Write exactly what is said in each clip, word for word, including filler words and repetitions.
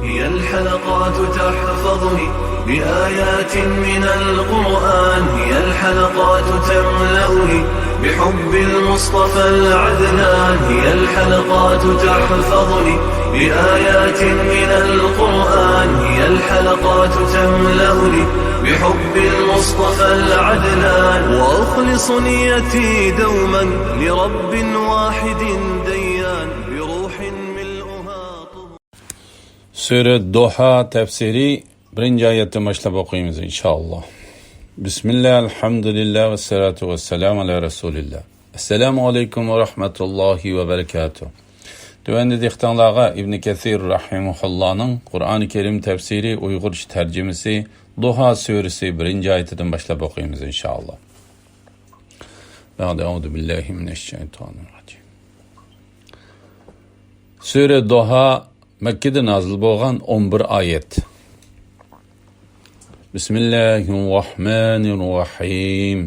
هي الحلقات تحفظني بآيات من القرآن، هي الحلقات تملأني بحب المصطفى العدنان، هي الحلقات تحفظني بآيات من القرآن، هي الحلقات تملأني بحب المصطفى العدنان، وأخلص نيتي دوما لرب واحد ديان، بروح ملؤها طهور. سۈرە دۇھا تەپسىرى بىرىنچى ئايەتتىن باشلاپ ئوقۇيمىز، ئىنشائاللا. بىسمىللا، ئەلھەمدۇلىللا، ۋەسسالاتۇ ۋەسسالامۇ ئالا رەسۇلىللا. ئەسسالامۇ ئەلەيكۇم ۋە رەھمەتۇللاھى ۋە بەرىكاتۇھ. تۆۋەندە دىققىتىڭلارغا ئىبنى كەسىر رەھىمەھۇللانىڭ قۇرئانى كەرىم تەپسىرى ئۇيغۇرچە تەرجىمىسى، دۇھا سۈرىسى بىرىنچى ئايىتىدىن باشلاپ ئوقۇيمىز، ئىنشائاللا. بەئدە، ئەئۇزۇ بىللاھى مىنەششەيتانىررەجىم. سۈرە دۇھا مەككىدە نازىل بولغان ئون بىر ئايەت. بىسمىللاھىررەھمانىررەھىم.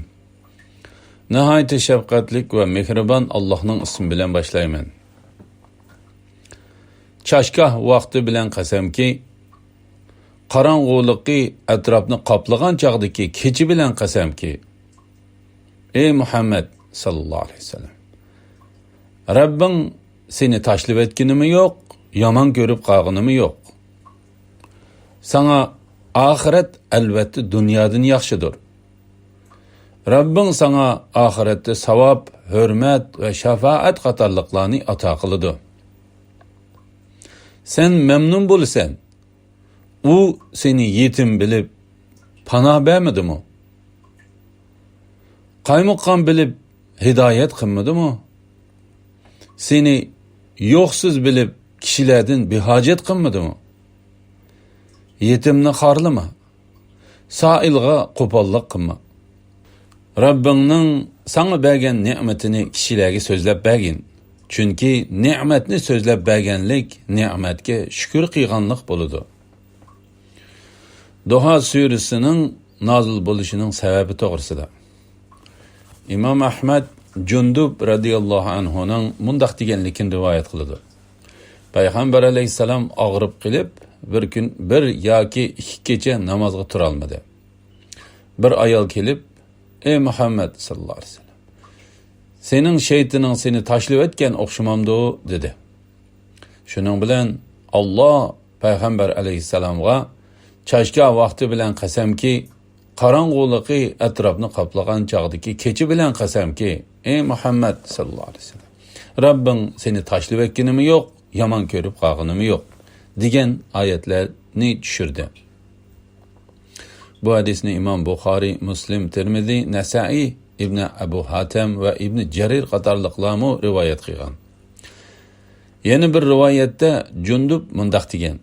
ناھايىتى شەپقەتلىك ۋە مېھرىبان ئاللاھنىڭ ئىسمى بىلەن باشلايمەن. چاشگاھ ۋاقتى بىلەن قەسەمكى، قاراڭغۇلۇقى ئەتراپنى قاپلىغان چاغدىكى كېچە بىلەن قەسەمكى، ئەي مۇھەممەد ساللاللاھۇ ئەلەيھى ۋەسەللەم، رەببىڭ سېنى تاشلىۋەتكىنىمۇ يوق، يامان كۆرۈپ قالغىنىمۇ يوق. ساڭا ئاخىرەت ئەلۋەتتە دۇنيادىن ياخشىدۇر. رەببىڭ ساڭا ئاخىرەتتە ساۋاب، ھۆرمەت ۋە شاپائەت قاتارلىقلارنى ئاتا قىلىدۇ. سەن مەمنۇن بولىسەن. ئۇ سېنى يېتىم بىلىپ پاناھ بەرمىدىمۇ؟ قايمۇققان بىلىپ ھىدايەت قىلمىدىمۇ؟ سېنى يوقسۇز بىلىپ كىشىلەردىن بىھاجەت قىلمىدىمۇ؟ يېتىمنى خارلىما، سائىلغا قوپاللىق قىلما. رەببىڭنىڭ ساڭا بەرگەن نېمىتىنى كىشىلەرگە سۆزلەپ بەرگىن. چۈنكى نېمەتنى سۆزلەپ بەرگەنلىك نېمەتكە شۈكۈر قىلغانلىق بولىدۇ. دۇھا سۈرىسىنىڭ نازىل بولۇشىنىڭ سەۋەبى توغرىسىدا. ئىمام ئەھمەد جۇندۇب رەزىياللاھۇ ئەنھۇنىڭ مۇنداق دېگەنلىكىنى رىۋايەت قىلىدۇ. پەيغەمبەر ئەلەيھىسسالام ئاغرىپ قېلىپ، بىر كۈن بىر ياكى ئىككى كېچە نامازغا تۇرالمىدى. بىر ئايال كېلىپ، ئەي مۇھەممەد ساللاللاھۇ ئەلەيھى ۋەسەللەم، سېنىڭ شەيتىنىڭ سېنى تاشلىۋەتكەن ئوخشىمامدۇ؟ دېدى. شۇنىڭ بىلەن ئاللا پەيغەمبەر ئەلەيھىسسالامغا، چاشگاھ ۋاقتى بىلەن قەسەمكى، قاراڭغۇلۇقى ئەتراپنى قاپلىغان چاغدىكى كېچە بىلەن قەسەمكى، ئەي مۇھەممەد ساللاللاھۇ ئەلەيھى ۋەسەللەم، رەببىڭ سېنى تاشلىۋەتكىنىمۇ يوق، يامان كۆرۈپ قالغىنىمۇ يوق، دېگەن ئايەتلەرنى چۈشۈردى. بۇ ھەدىسنى ئىمام بۇخارىي، مۇسلىم، تىرمىزى، نەسائىي، ئىبنى ئەبۇ ھاتەم ۋە ئىبنى جەرىر قاتارلىقلارمۇ رىۋايەت قىلغان. يەنە بىر رىۋايەتتە جۇندۇب مۇنداق دېگەن،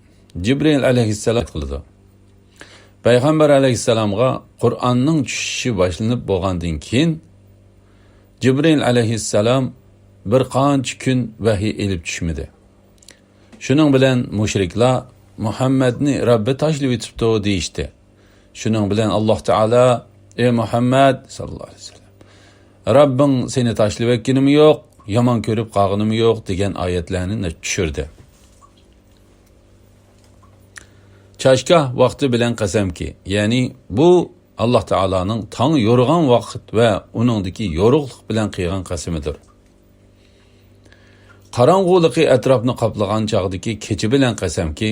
جىبرىئىل ئەلەيھىسسالام قىلىدۇ. پەيغەمبەر ئەلەيھىسسالامغا قۇرئاننىڭ چۈشۈشى باشلىنىپ بولغاندىن كېيىن، جىبرىئىل ئەلەيھىسسالام بىر قانچە كۈن ۋەھىي ئېلىپ چۈشمىدى. شۇنىڭ بىلەن مۇشرىكلار مۇھەممەدنى رەببى تاشلىۋېتىپتۇ دېيىشتى. شۇنىڭ بىلەن ئاللا تائالا، ئەي مۇھەممەد ساللاللاھۇ ئەلەيھى ۋەسەللەم، رەببىڭ سېنى تاشلىۋەتكىنىمۇ يوق، يامان كۆرۈپ قالغىنىمۇ يوق دېگەن ئايەتلەرنى چۈشۈردى. چاشگاھ ۋاقتى بىلەن قەسەمكى، يەنى بۇ ئاللا تائالانىڭ تاڭ يورۇغان ۋاقىت ۋە ئۇنىڭدىكى يورۇقلۇق بىلەن قىلغان قەسىمىدۇر. قاراڭغۇلۇقى ئەتراپنى قاپلىغان چاغدىكى كېچە بىلەن قەسەمكى،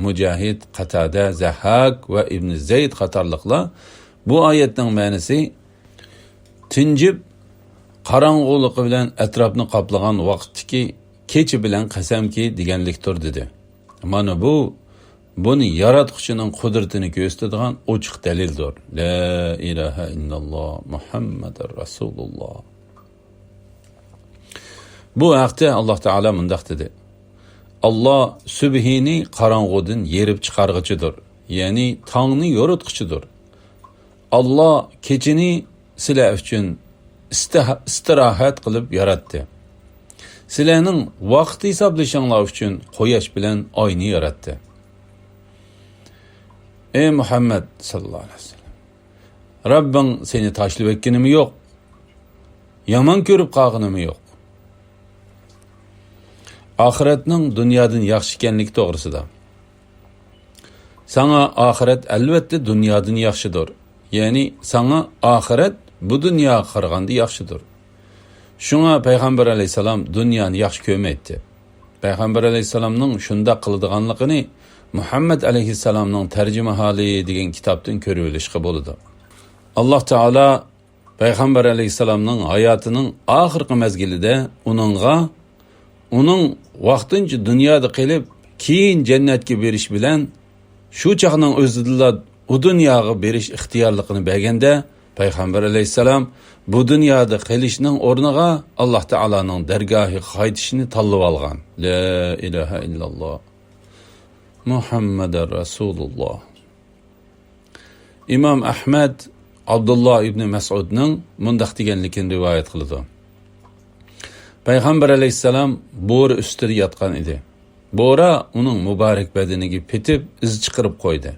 مۇجاھىد، قاتادە، زەھھاك ۋە ئىبنى زەيد قاتارلىقلار بۇ ئايەتنىڭ مەنىسى تىنجىپ، قاراڭغۇلۇقى بىلەن ئەتراپنى قاپلىغان ۋاقىتتىكى كېچە بىلەن قەسەمكى دېگەنلىكتۇر، دېدى. مانا بۇ، بۇنى ياراتقۇچىنىڭ قۇدرىتىنى كۆرسىتىدىغان ئوچۇق دەلىلدۇر. لا ئىلاھە ئىللاللا، مۇھەممەدۇر رەسۇلۇللا. بۇ ھەقتە ئاللا تائالا مۇنداق دېدى: ئاللا سۈبھىنى قاراڭغۇدىن يېرىپ چىقارغۇچىدۇر، يەنى تاڭنى يورۇتقۇچىدۇر. ئاللا كېچىنى سىلەر ئۈچۈن ئىستىھا-، ئىستىراھەت قىلىپ ياراتتى. سىلەرنىڭ ۋاقىت ھېسابلىشىڭلار ئۈچۈن قۇياش بىلەن ئاينى ياراتتى. ئەي مۇھەممەد ساللاللاھۇ ئەلەيھى ۋەسەللەم، رەببىڭ سېنى تاشلىۋەتكىنىمۇ يوق، يامان كۆرۈپ قالغىنىمۇ يوق. ئاخىرەتنىڭ دۇنيادىن ياخشى ئىكەنلىكى توغرىسىدا. ساڭا ئاخىرەت ئەلۋەتتە دۇنيادىن ياخشىدۇر. يەنى ساڭا ئاخىرەت بۇ دۇنياغا قارىغاندا ياخشىدۇر. شۇڭا پەيغەمبەر ئەلەيھىسسالام دۇنيانى ياخشى كۆرمەيتتى. پەيغەمبەر ئەلەيھىسسالامنىڭ شۇنداق قىلىدىغانلىقىنى مۇھەممەد ئەلەيھىسسالامنىڭ تەرجىمىھالى دېگەن كىتابتىن كۆرۈۋېلىشقا بولىدۇ. ئاللاھ تائالا پەيغەمبەر ئەلەيھىسسالامنىڭ ھاياتىنىڭ ئاخىرقى مەزگىلىدە ئۇنىڭغا، ئۇنىڭ ۋاقتىنچە دۇنيادا قېلىپ، كېيىن جەننەتكە بېرىش بىلەن شۇ چاغنىڭ ئۆزىدىلا ئۇ دۇنياغا بېرىش ئىختىيارلىقىنى بەرگەندە، پەيغەمبەر ئەلەيھىسسالام بۇ دۇنيادا قېلىشنىڭ ئورنىغا ئاللاھ تائالانىڭ دەرگاھىغا قايتىشنى تاللىۋالغان. لا ئىلاھە ئىللاللاھ. مۇھەممەدۇر رەسۇلۇللاھ. ئىمام ئەھمەد ئابدۇللا ئىبنى مەسئۇدنىڭ مۇنداق دېگەنلىكىنى رىۋايەت قىلىدۇ. پەيغەمبەر ئەلەيھىسسالام بورا ئۈستىدە ياتقان ئىدى. بورا ئۇنىڭ مۇبارەك بەدىنىگە پېتىپ، ئىز چىقىرىپ قويدى.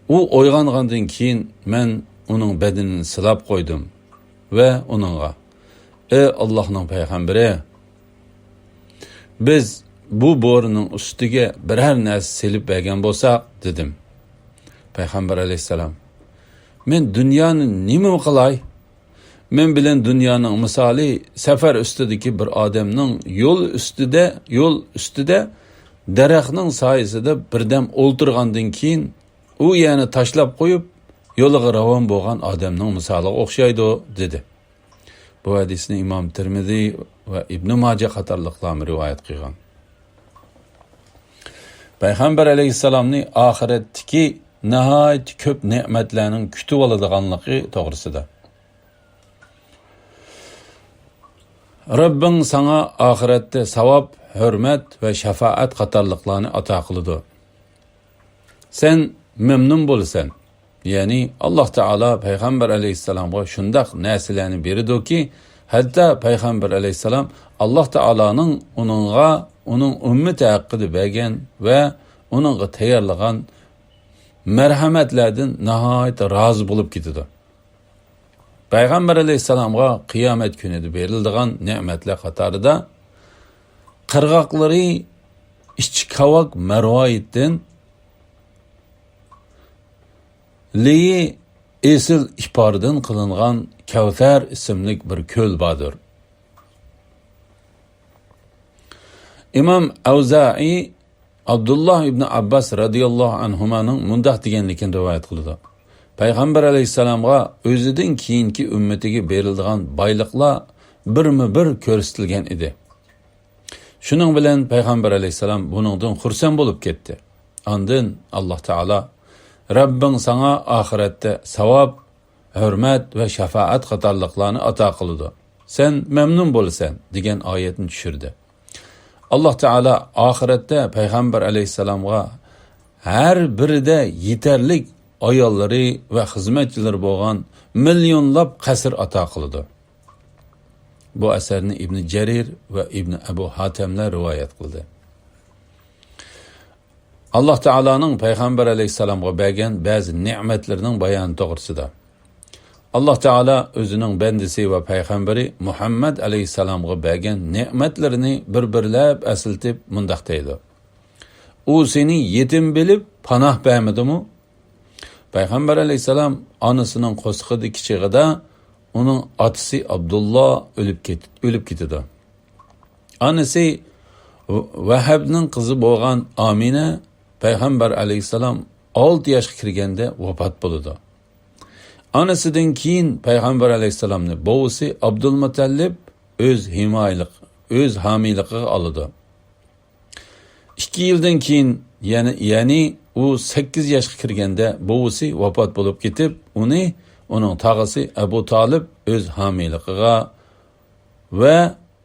ئۇ ئويغانغاندىن كېيىن مەن ئۇنىڭ بەدىنىنى سىلاپ قويدۇم ۋە ئۇنىڭغا، ئەي ئاللاھنىڭ پەيغەمبىرى، بىز بۇ بورىنىڭ ئۈستىگە بىرەر نەرسە سېلىپ بەرگەن بولساق، دېدىم. پەيغەمبەر ئەلەيھىسسالام، مەن دۇنيانى نېمە قىلاي؟ مەن بىلەن دۇنيانىڭ مىسالى سەپەر ئۈستىدىكى بىر ئادەمنىڭ يول ئۈستىدە، يول ئۈستىدە دەرەخنىڭ سايىسىدا بىردەم ئولتۇرغاندىن كېيىن ئۇ يەرنى تاشلاپ قويۇپ، يولىغا راۋان بولغان ئادەمنىڭ مىسالىغا ئوخشايدۇ، دېدى. بۇ ھەدىسنى ئىمام تىرمىزى ۋە ئىبنى ماجە قاتارلىقلارمۇ رىۋايەت قىلغان. پەيغەمبەر ئەلەيھىسسالامنى ئاخىرەتتىكى ناھايىتى كۆپ نېمەتلەرنىڭ كۈتۈۋالىدىغانلىقى توغرىسىدا. رەببىڭ ساڭا ئاخىرەتتە ساۋاب، ھۆرمەت ۋە شاپائەت قاتارلىقلارنى ئاتا قىلىدۇ. سەن مەمنۇن بولىسەن. يەنى ئاللاھ تائالا پەيغەمبەر ئەلەيھىسسالامغا شۇنداق نەرسىلەرنى بېرىدۇكى، ھەتتا پەيغەمبەر ئەلەيھىسسالام ئاللاھ تائالانىڭ ئۇنىڭغا، ئۇنىڭ ئۈممىتى ھەققىدە بەرگەن ۋە ئۇنىڭغا تەييارلىغان مەرھەمەتلەردىن ناھايىتى رازى بولۇپ كېتىدۇ. پەيغەمبەر ئەلەيھىسسالامغا قىيامەت كۈنىدە بېرىلىدىغان نېمەتلەر قاتارىدا قىرغاقلىرى ئىچى كاۋاك مەرۋايىتتىن، لېيى ئېسىل ئىپاردىن قىلىنغان كەۋسەر ئىسىملىك بىر كۆل باردۇر. ئىمام ئەۋزائىي ئابدۇللا ئىبنى ئابباس رەزىياللاھۇ ئەنھۇمانىڭ مۇنداق دېگەنلىكىنى رىۋايەت قىلىدۇ. پەيغەمبەر ئەلەيھىسسالامغا ئۆزىدىن كېيىنكى ئۈممىتىگە بېرىلىدىغان بايلىقلار بىرمۇ بىر كۆرسىتىلگەن ئىدى. شۇنىڭ بىلەن پەيغەمبەر ئەلەيھىسسالام بۇنىڭدىن خۇرسەن بولۇپ كەتتى. ئاندىن ئاللاھ تائالا، رەببىڭ ساڭا ئاخىرەتتە ساۋاب، ھۆرمەت ۋە شاپائەت قاتارلىقلارنى ئاتا قىلىدۇ. سەن مەمنۇن بولىسەن، دېگەن ئايەتنى چۈشۈردى. ئاللاھ تائالا ئاخىرەتتە پەيغەمبەر ئەلەيھىسسالامغا ھەر بىرىدە يېتەرلىك ئاياللىرى ۋە خىزمەتچىلىرى بولغان مىليونلاپ قەسىر ئاتا قىلىدۇ. بۇ ئەسەرنى ئىبنى جەرىر ۋە ئىبنى ئەبۇ ھاتەملەر رىۋايەت قىلدى. ئاللاھ تائالانىڭ پەيغەمبەر ئەلەيھىسسالامغا بەرگەن بەزى نېمەتلىرىنىڭ بايانى توغرىسىدا. ئاللاھ تائالا ئۆزىنىڭ بەندىسى ۋە پەيغەمبىرى مۇھەممەد ئەلەيھىسسالامغا بەرگەن نېمەتلىرىنى بىر-بىرلەپ ئەسلىتىپ مۇنداق دەيدۇ: ئۇ سېنى يېتىم بىلىپ پاناھ بەرمىدىمۇ؟ پەيغەمبەر ئەلەيھىسسالام ئانىسىنىڭ قورسىقىدىكى چېغىدا ئۇنىڭ ئاتىسى ئابدۇللا ئۆلۈپ كېت-، ئۆلۈپ كېتىدۇ. ئانىسى ۋەھەبنىڭ قىزى بولغان ئامىنە پەيغەمبەر ئەلەيھىسسالام ئالتە ياشقا كىرگەندە ۋاپات بولىدۇ. ئانىسىدىن كېيىن پەيغەمبەر ئەلەيھىسسالامنى بوۋىسى ئابدۇلمۇتەللىپ ئۆز ھىمايىلىق، ئۆز ھامىيلىقىغا ئالىدۇ. ئىككى يىلدىن كېيىن، يەنى، يەنى ئۇ سەككىز ياشقا كىرگەندە بوۋىسى ۋاپات بولۇپ كېتىپ، ئۇنى ئۇنىڭ تاغىسى ئەبۇ تالىپ ئۆز ھامىيلىقىغا ۋە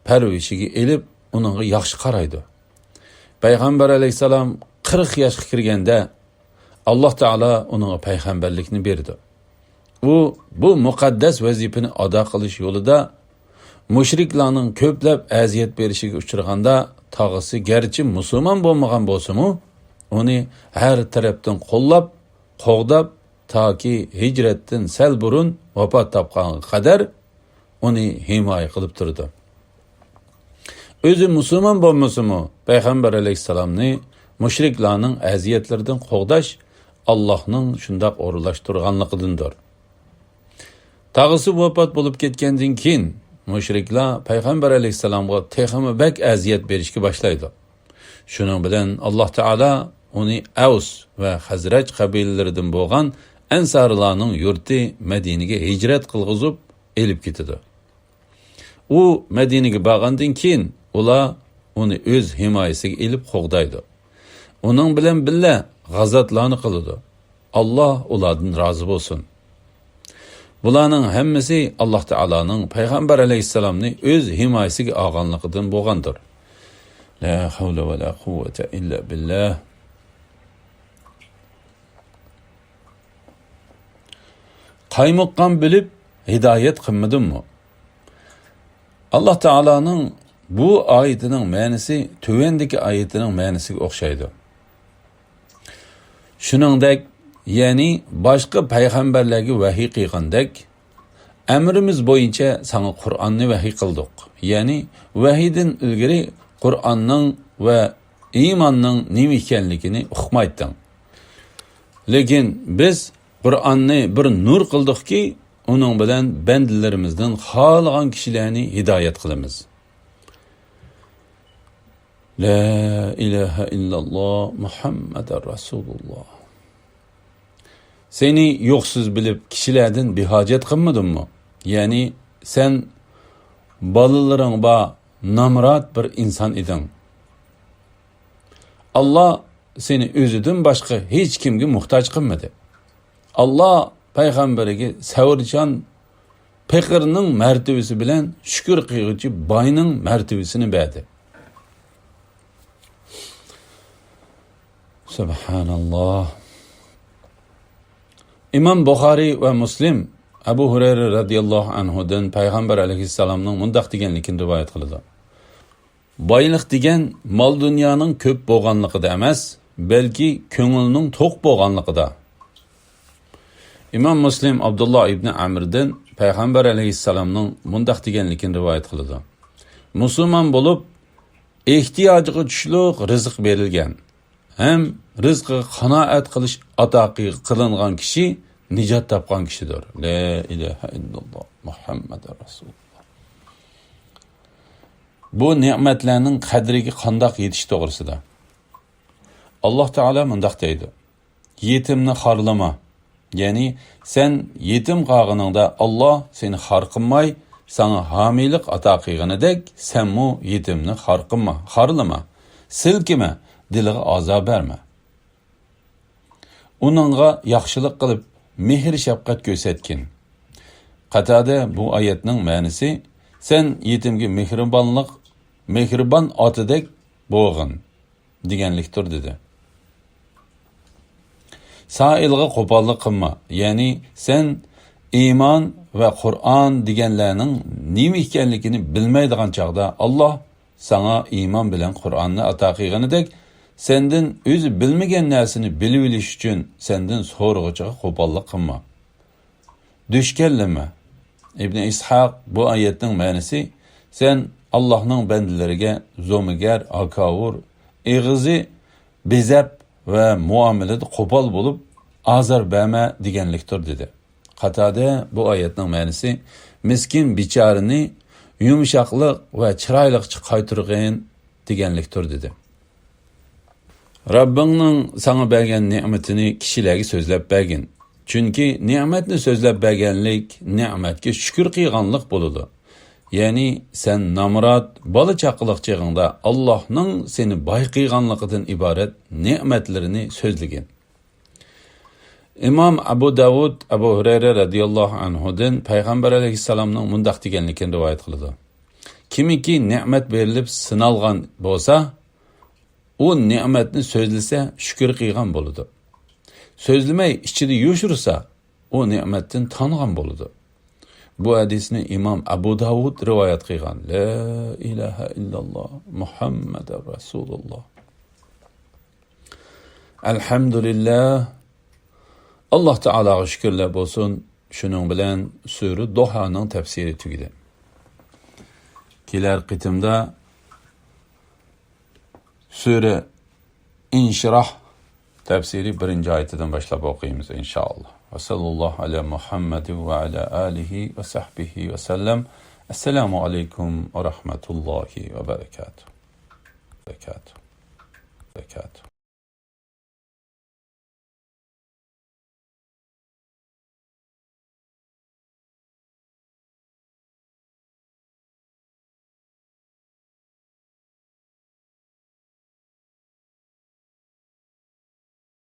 پەرۋىشىگە ئېلىپ، ئۇنىڭغا ياخشى قارايدۇ. پەيغەمبەر ئەلەيھىسسالام قىرىق ياشقا كىرگەندە، ئاللاھ تائالا ئۇنىڭغا پەيغەمبەرلىكنى بېرىدۇ. ئۇ بۇ مۇقەددەس ۋەزىپىنى ئادا قىلىش يولىدا مۇشرىكلارنىڭ كۆپلەپ ئەزىيەت بېرىشىگە ئۇچرىغاندا، تاغىسى گەرچە مۇسۇلمان بولمىغان بولسىمۇ، ئۇنى ھەر تەرەپتىن قوللاپ، قوغداپ، تاكى ھىجرەتتىن سەل بۇرۇن ۋاپات تاپقانغا قەدەر ئۇنى ھىمايە قىلىپ تۇرىدۇ. ئۆزى مۇسۇلمان بولمىسىمۇ، پەيغەمبەر ئەلەيھىسسالامنى مۇشرىكلارنىڭ ئەزىيەتلىرىدىن قوغداش ئاللاھنىڭ شۇنداق ئورۇنلاشتۇرغانلىقىدىندۇر. تاغىسى ۋاپات بولۇپ كەتكەندىن كېيىن، مۇشرىكلار پەيغەمبەر ئەلەيھىسسالامغا تېخىمۇ بەك ئەزىيەت بېرىشكە باشلايدۇ. شۇنىڭ بىلەن ئاللاھ تائالا ئۇنى ئەۋس ۋە خەزرەج قەبىلىلىرىدىن بولغان ئەنسارىلارنىڭ يۇرتى مەدىنىگە ھىجرەت قىلغۇزۇپ ئېلىپ كېتىدۇ. ئۇ مەدىنىگە بارغاندىن كېيىن، ئۇلار ئۇنى ئۆز ھىمايىسىگە ئېلىپ قوغدايدۇ. ئۇنىڭ بىلەن بىللە غازاتلارنى قىلىدۇ. ئاللاھ ئۇلاردىن رازى بولسۇن. بۇلارنىڭ ھەممىسى ئاللاھ تائالانىڭ پەيغەمبەر ئەلەيھىسسالامنى ئۆز ھىمايىسىگە ئالغانلىقىدىن بولغاندۇر. لا حول ولا قوة إلا بالله. قايمۇققان بىلىپ ھىدايەت قىلمىدىممۇ؟ ئاللاھ تائالانىڭ بۇ ئايىتىنىڭ مەنىسى تۆۋەندىكى ئايىتىنىڭ مەنىسىگە ئوخشايدۇ. شۇنىڭدەك، يەنى باشقا پەيغەمبەرلەرگە ۋەھىي قىلغاندەك، ئەمرىمىز بويىچە ساڭا قۇرئاننى ۋەھىي قىلدۇق. يەنى ۋەھىيدىن ئىلگىرى قۇرئاننىڭ ۋە ئىماننىڭ نېمە ئىكەنلىكىنى ئۇقمايتتىڭ. لېكىن بىز قۇرئاننى بىر نۇر قىلدۇقكى، ئۇنىڭ بىلەن بەندىلىرىمىزدىن خالىغان كىشىلەرنى ھىدايەت قىلىمىز. لا ئىلاھە ئىللاللاھ، مۇھەممەدۇر رەسۇلۇللاھ. سېنى يوقسۇز بىلىپ، كىشىلەردىن بىھاجەت قىلمىدىممۇ؟ يەنى سەن بالىلىرىڭ بار نامرات بىر ئىنسان ئىدىڭ. ئاللاھ سېنى ئۆزىدىن باشقا ھېچ كىمگە موھتاج قىلمىدى. ئاللاھ پەيغەمبىرىگە سەۋرچان پېقىرنىڭ مەرتىۋىسى بىلەن شۈكۈر قىلغۇچى باينىڭ مەرتىۋىسىنى بەردى. سۇبھاناللاھ. ئىمام بۇخارىي ۋە مۇسلىم ئەبۇ ھۇرەيرە رەزىياللاھۇ ئەنھۇدىن پەيغەمبەر ئەلەيھىسسالامنىڭ مۇنداق دېگەنلىكىنى رىۋايەت قىلىدۇ: بايلىق دېگەن مال-دۇنيانىڭ كۆپ بولغانلىقىدا ئەمەس، بەلكى كۆڭۈلنىڭ توق بولغانلىقىدا. ئىمام مۇسلىم ئابدۇللا ئىبنى ئەمردىن پەيغەمبەر ئەلەيھىسسالامنىڭ مۇنداق دېگەنلىكىنى رىۋايەت قىلىدۇ: مۇسۇلمان بولۇپ، ئېھتىياجىغا چۈشلۈك رىزىق بېرىلگەن ھەم رىزقىغا قانائەت قىلىش ئاتا قىلىنغان كىشى نىجات تاپقان كىشىدۇر. لا ئىلاھە ئىللاللاھ، مۇھەممەدۇر رەسۇلۇللاھ. بۇ نېمەتلەرنىڭ قەدرىگە قانداق يېتىش توغرىسىدا. ئاللاھ تائالا مۇنداق دەيدۇ: يېتىمنى خارلىما. يەنى سەن يېتىم قالغىنىڭدا ئاللاھ سېنى خار قىلماي، ساڭا ھامىيلىق ئاتا قىلغىنىدەك، سەنمۇ يېتىمنى خار قىلما، خارلىما، سىلكىمە، دىلىغا ئازار بەرمە. ئۇنىڭغا ياخشىلىق قىلىپ، مېھىر-شەپقەت كۆرسەتكىن. قاتادە بۇ ئايەتنىڭ مەنىسى، سەن يېتىمگە مېھرىبانلىق، مېھرىبان ئاتىدەك بولغىن دېگەنلىكتۇر، دېدى. سائىلغا قوپاللىق قىلما، يەنى سەن ئىمان ۋە قۇرئان دېگەنلەرنىڭ نېمە ئىكەنلىكىنى بىلمەيدىغان چاغدا، ئاللاھ ساڭا ئىمان بىلەن قۇرئاننى ئاتا قىلغىنىدەك، سەندىن ئۆزى بىلمىگەن نەرسىنى بىلىۋېلىش ئۈچۈن سەندىن سورىغۇچىغا قوپاللىق قىلما. دۈشكەنلىمە. ئىبنى ئىسھاق بۇ ئايەتنىڭ مەنىسى، سەن ئاللاھنىڭ بەندىلىرىگە زومىگەر، ھاكاۋۇر، ئېغىزى بېزەپ ۋە مۇئامىلىدە قوپال بولۇپ، ئازار بەرمە دېگەنلىكتۇر، دېدى. قاتادە بۇ ئايەتنىڭ مەنىسى، مىسكىن بىچارىنى يۇمشاقلىق ۋە چىرايلىقچە قايتۇرغىن دېگەنلىكتۇر، دېدى. رەببىڭنىڭ ساڭا بەرگەن نېمىتىنى كىشىلەرگە سۆزلەپ بەرگىن. چۈنكى نېمەتنى سۆزلەپ بەرگەنلىك نېمەتكە شۈكۈر قىلغانلىق بولىدۇ. يەنى سەن نامرات، بالا-چاقىلىق چېغىڭدا ئاللاھنىڭ سېنى باي قىلغانلىقىدىن ئىبارەت نېمەتلىرىنى سۆزلىگىن. ئىمام ئەبۇ داۋۇد ئەبۇ ھۇرەيرە رەزىياللاھۇ ئەنھۇدىن پەيغەمبەر ئەلەيھىسسالامنىڭ مۇنداق دېگەنلىكىنى رىۋايەت قىلىدۇ: كىمكى نېمەت بېرىلىپ سىنالغان بولسا، ئۇ نېمەتنى سۆزلىسە، شۈكۈر قىلغان بولىدۇ. سۆزلىمەي ئىچىدە يوشۇرسا، ئۇ نېمەتتىن تانغان بولىدۇ. بۇ ھەدىسنى ئىمام ئەبۇ داۋۇد رىۋايەت قىلغان. لا ئىلاھە ئىللاللاھ، مۇھەممەدۇر رەسۇلۇللاھ. ئەلھەمدۇلىللاھ. ئاللاھ تائالاغا شۈكۈرلەر بولسۇن. شۇنىڭ بىلەن سۈرە دۇھانىڭ تەپسىرى تۈگىدى. كېلەر قېتىمدا سۈرە ئىنشىراھ تەپسىرى بىرىنچى ئايىتىدىن باشلاپ ئوقۇيمىز، ئىنشائاللا. ۋە سەللاللاھۇ ئەلە مۇھەممەدىن ۋە ئەلە ئالىھى ۋە سەھبىھى ۋە سەللەم. ئەسسالامۇ ئەلەيكۇم ۋە رەھمەتۇللاھى ۋە بەرەكاتۇھ. بەرەكاتۇھ. بەرەكاتۇھ.